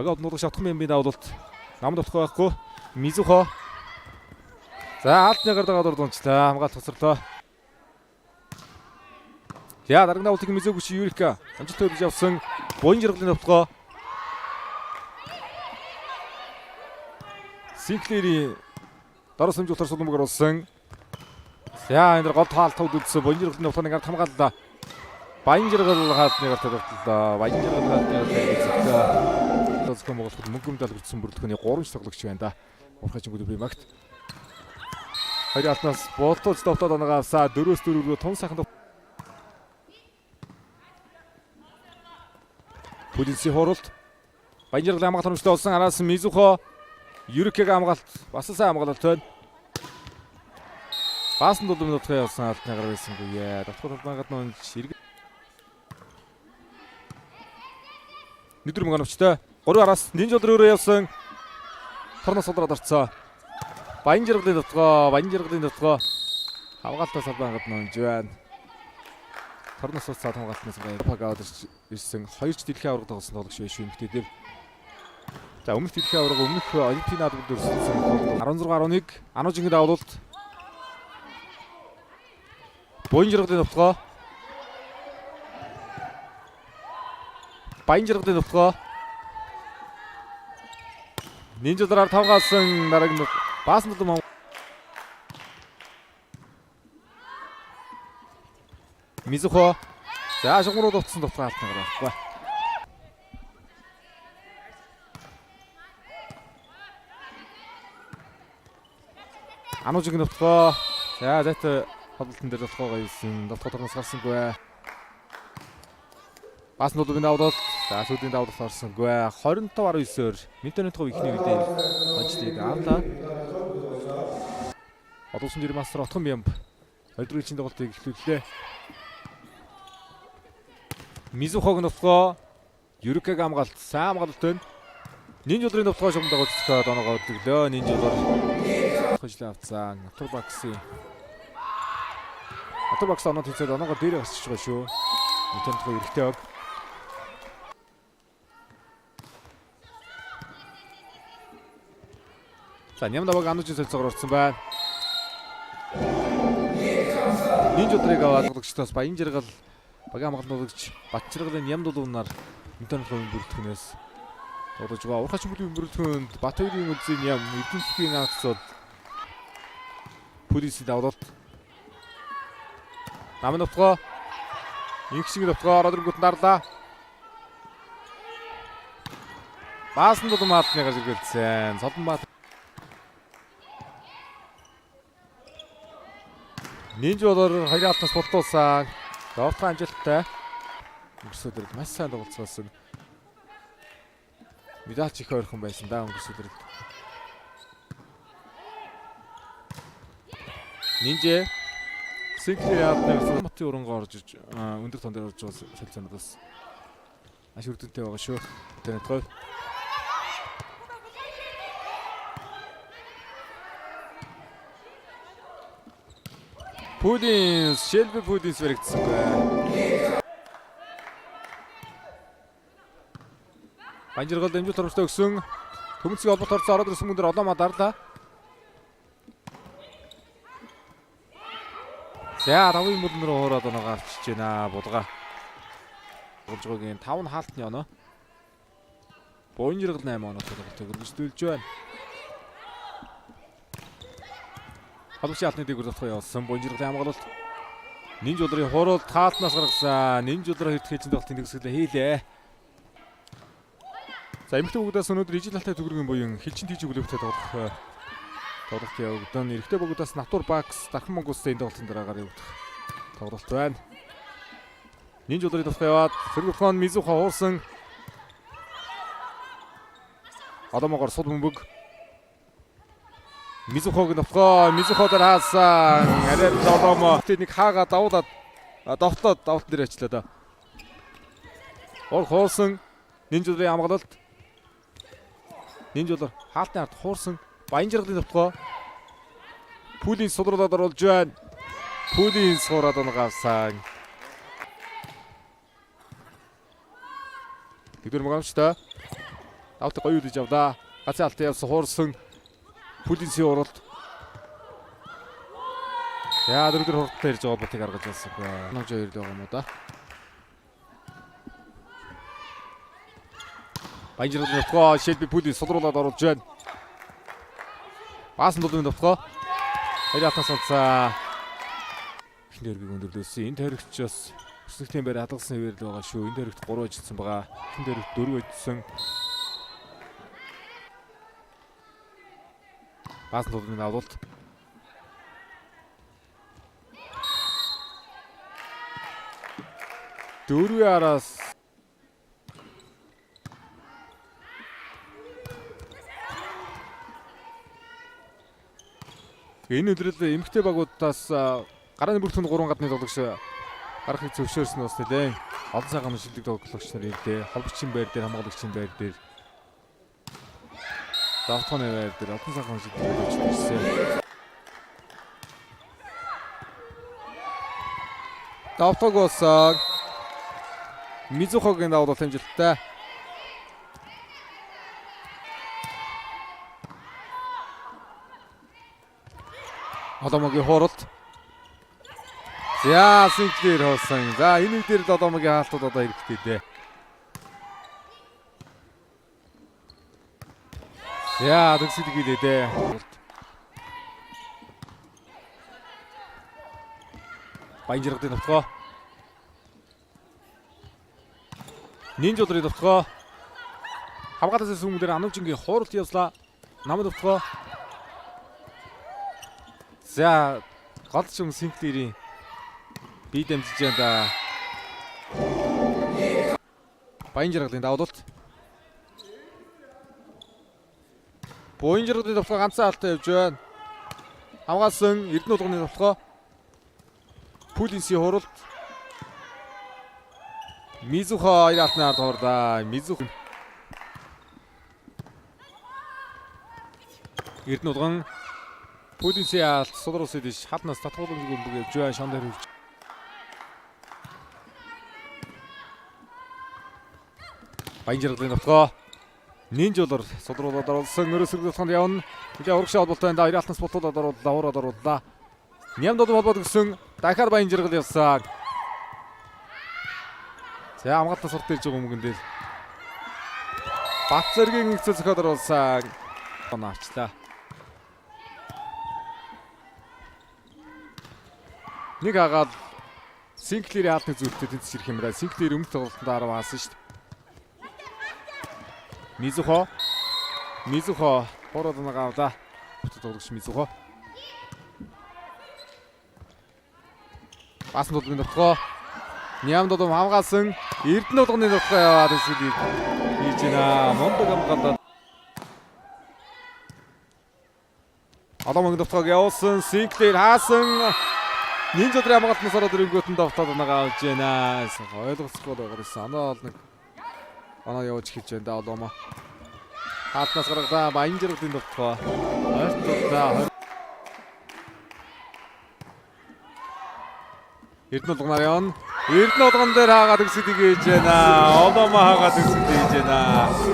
Багийн однуулагч Отхон Бямбын давлалт. Намд болох байхгүй. Мизухо. За хаалтны гар дагаад урдунчлаа. Хамгаалт хоцорлоо. За дараагийн давлтыг Мизугүчи Юрика амжилттай хөдөлж явсан. Буян жаргалын товтлогоо. Синклерийн дөрөв сэмжүүлэлтээр сулмаг оруулсан. За энэ дэр гол таалт төвд үзсэн. Буян жаргалын товтлогыг ард хамгааллаа. Баян жаргал хаалтны гарт товтлоо. Баян жаргал хаалтны гарт эзэгтэй. Зохион байгуулахад мөнгө медаль хүртсэн бүрэлдэхүүний 3 тоглогч байна да. Урхаж өнгөд би магт. Хоёр алтнаас болтууж довтоод оноогоо авсаа. 4-4 рүү тун сайхан Пүлинсийн хуралд Баян жаргал хамгаалт хөрөмжтэй болсон. Араас Мизухо Юрикэг хамгаалт бас сайн хамгаалалт байна. Баасан дулам нутгаа явсан алтны гар байсангүй. Дотгор талбайгад нунж эрг Нүдэр мөнгө оновчтой. 3 араас Нинжолор өөрөө явсан. Торноос судраад орцсон. Баян жаргалын тотгоо, Баян жаргалын тотгоо хамгаалтаас салбангад нунж байна. Торноос цаад хамгаалтнаас Пага одорч ирсэн. Хоёр ч дэлхийн аварга тоглосон тоглогч байж шүү эмэгтэй дээр. За өмнөх дэлхийн аварга өмнөх олимпийн наадмад өрсөлдсөн 16-11 Анужингийн давлалт. Буян жаргалын тотгоо. Баян жаргалын тотгоо. Нинжалраар тавгаасан дараагийн баасан тулам Мизухо. За шугам руу дутсан дутгаа алтан гарахгүй. Анужиг нутгаа. За зайтай холболтон дээр дутгаа хийсэн. Дутгаа торноос гарсангүй. Бас нудын давдалт. За сүүлийн давдалт орсонгүй. 25-19-оор Минтонотгов ихний үедээ хожлыг авлаа. Олон жирийн мастер Отхон Бямб 2 дугаар тоглолтыг эхлүүллээ. Мизухог нутгаа Юрикэг хамгаалт сайн хамгаалалт байна. Нинжулрын нутгаа шугамд гоцгоод оноогоо өдөглөө. Нинжулар хожлоо авцсан. Натурбаксын Натурбакс оноо тэнцээд оноогоо дээр гарчиж байгаа шүү. Нинтендо эрэгтэй ог. За Нямдаваг Анужийн солилцоогоор орсон байна. Нинжулрыг аваад тоглогчдоос Баян жаргал багийн хамгааллагч Батчаргалын Нямдулуунаар Нинтендогийн бүрэлдэхүүнээс тоглож байгаа. Урхач бүлийн бүрэлдэхүүнд Батбаярын үлзийн Ням, Эрдэнэсхийн анхсууд Пүлисийн давлалт. Нам нутгаа инх шиг нутгаа ороод ирэнгүүт дарлаа. Баасан дулам хаалтны гар зэрэгэлсэн. Солонбаат Нинжуулаар хоёр алтнаас бултуулсан. Довтгоо амжилттай. Өнгөрсөн өдрөд маш сайн тоглолцсон. Медальч их ойрхон байсан да өнгөрсөн өдрөд. Нинжээ Синклер яаднаас мотын урангоо орж иж өндөр тон дээр орж байгаа солилцоонууд бас маш үр дүнтэй байгаа шүү. Тэнэтгой. Пүлинс, Шелби Пүлинс баригдсангүй. Банжиргал дэмжил торомжтой өгсөн. Төмөнцгийн холболт орсон ороод ирсэн мөн дээр Олома дарлаа. За давын мөрөн рүү хуураад оноогоо авчиж байна булга. Булжгоогийн 5 нь хаалтны оноо. Буян жаргал 8 оноотой тоглолтыг өргөжлүүлж байна. Холбогчийн алтны дээгүүр дотгоо явуулсан. Буян жаргалын хамгаалалт. Нинжулрын хууралт хаалтнаас гаргасан. Нинжулраа хэрэг хийжин тоглолтын төгсгөлөө хийлээ. За эмэгтэй бөгдөөс өнөөдөр ижил алтай төгрөгийн буян хилчин тийж өглөөгтэй тоглох тоглолт явагдана. Эрэгтэй бөгдөөс Натур Бакс Дархан Монгол улсын тоглолтын дараагаар явагдах тоглолт байна. Нинжулрын тусгай яваад сэрэг ухаан Мизуха хуурсан. Адамогоор сул бөмбөг. Мизухог нутгаа Мизухо дээр хаасан. Арай Оломо тэр нэг хаага давуулаад довтлоод давтан дээр ачлаа да. Ор хуусан Нинжулрын хамгаалалт. Нинжулар хаалтны ард хуурсан Баян жаргалын нутгаа. Пүлийн сулруулаад оруулж байна. Пүлийн суураад онгоовсан. Тэдгээр мөгөөмчтэй. Давтаг гоё үлдэж авлаа. Ганцхан алтан явсан хуурсан Пүлинсийн уралд. За дөрөвдөр хурдтай ирж байгаа ботыг гаргаж ирсэн. Нож хоёр л байгаа юм уу да. Баян жаргалын довтгоо Шелби Пүлин сулруулад оруулж байна. Баасан дулын довтгоо. Хоёр алтан салцаа. Эхний дөрвийг өндөрлөөсөн. Энэ тойрогч бас өснөгтийн байр хадгалсан хэвээр л байгаа шүү. Энэ тойрогт 3 ажилласан байгаа. Эхний тойрогт 4 ажилласан. Баасан дулын авалт. Дөрвийн араас энэ өдрөл эмэгтэй багуудаас гарааны бүртгэнд 3 гадны тоглогч гарахыг зөвшөөрсөн бас нэлээ. Олон цагаан шилдэг тоглогч нар ирлээ. Холбогчийн байр дээр, хамгаалагчийн байр дээр, давтгооны байр дээр олон цагаан шилдэг тоглогч ирсэн. Давтгоог болсон. Мизухогийн давуулалт амжилттай. Оломогийн хууралт. За Синклер хоосон. За энэ үе дээр л Оломогийн хаалтууд одоо хэрэгтэй дээ. За төгсөд гэлээ дээ. Баян жаргалын довтгоо. Нинжуулрын довтгоо. Хамгаалаас сүүмдэр Ануужингийн хууралт явслаа. Намд довтгоо. За гол шүм Синклерийн бие дамжиж байна да. Баян жаргалын давуулалт. Буян жаргалын довтгоо ганцхан алтан явж байна. Хамгаалсан Эрдэнэ улганы довтгоо. Пүлинсийн хуралд. Мизухо хоёр алтны ард хурлаа. Мизух Эрдэнэ улган Пүлинсийн алт судар усын дэш халнаас татгууламжгүй бөмбөг явж байна. Шон дээр хөвж. Баян жаргалын довтгоо. Нинжуулар сударуулаад оруулсан. Өрөө сэргэлтанд явна. Нилээ урагшаа холбоотой байна. Хоёр алтнаас бултуулаад орууллаа. Уураад орууллаа. Ням додом холбоод өгсөн. Дахиад Баян жаргал явсан. За хамгаалтаас урт ирж байгаа хүмүүгэн дээр. Бат зэргийн нэгцэл зөхиод оруулсан. Оноо авчлаа. Нэг агаад Синклерийн хаалтны зүйлтэй тэнцэж ирэх юм байна. Синклер өмнөх тоглолтод 10 хаасан шүү дээ. Мизухо. Мизухо хурууд нэг авлаа. Бүтэ тоглогч Мизухо. Баасан дулгын довтгоо. Ням дулам хамгаалсан. Эрдэнэ дулганы довтгоо яваад эсвэл хийж байна. Мундаг хамгаалаад. Олон мөнгө довтгоог явуулсан. Синклер хаасан. Нинжа өдрийн хамгаалтнаас ороод ирэнгүүт нь довтоод унагаа авч байна. Ойлгоцохгүй байгаа гэсэн. Оноо ол нэг оноо явуулж эхэлж байна да оломо. Хаалтнаас гаргалаа. Баян жаргалын довтгоо. Ойртууллаа. Эрдэнэ улганаар явна. Эрдэнэ улган дээр хаагаад өсөд хийж байна. Оломо хаагаад өсөд хийж байна.